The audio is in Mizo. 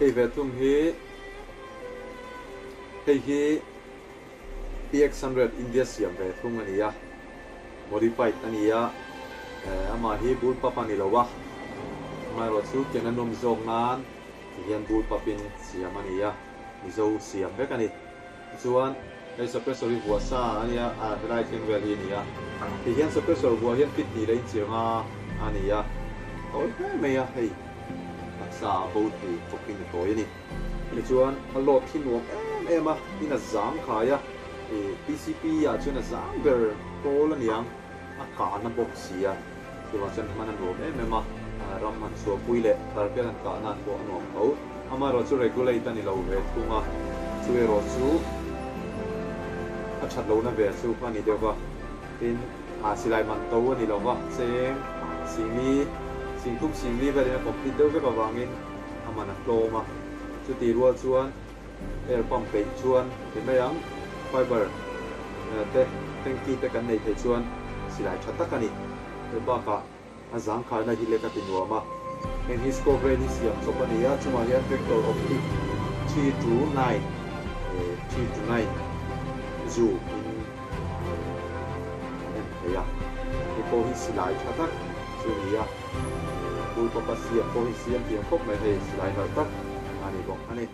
Hei ve thung hi hei hi PX100 India siam ve thung a ni a, modified a ni a, amah hi bullpup a ni lo a, amaherawhchu ken a nawm zawk nan ti hian bullpup in siam a ni a, Mizo siam vek a ni. Tichuan hei suppressor hi vuah sa a nia, a helai thleng vel hi a ni a, ti hian suppressor vuah hian fit hnih leh inchir nga a ni a, tawi hle mai a, hei taksa a bo thei khawpin a tawi a ni. Tichuan a load hi nuam em em a, tin a zang khai a, ih PCP ah chuan a zang ber pawl a niang, a kahna bawk si a, chuvang chuan hman a nuam em em a, ram han chhuahpui leh target han kah nan pawh a nuam tho. Amaherawh chu regulate a ni lo ve thung a, chu erawh chu a that lohna ve chu a ni deuh va, tin ah silai man to a ni lo va, cheng singli, singthum singli velin a complete deuh vek avangin a man a tlawm a, chutih rual chuan air pump peih chuan ti mai ang, fiber te tanky te kan neih theih chuan silai tha tak a ni. Hei bakah a zangkhaina hi lek a ti nuam a, heng hi scope range hi siam chawp a ni a, chungah hian vector optic 3 to 9 3 to 9 zoom in a en thei a, hei pawh hi silai tha tak chu a ni a. Bullpup a siam pawh hi siam thiam khawp mai hei silai nalh tak a ni bawk a ni.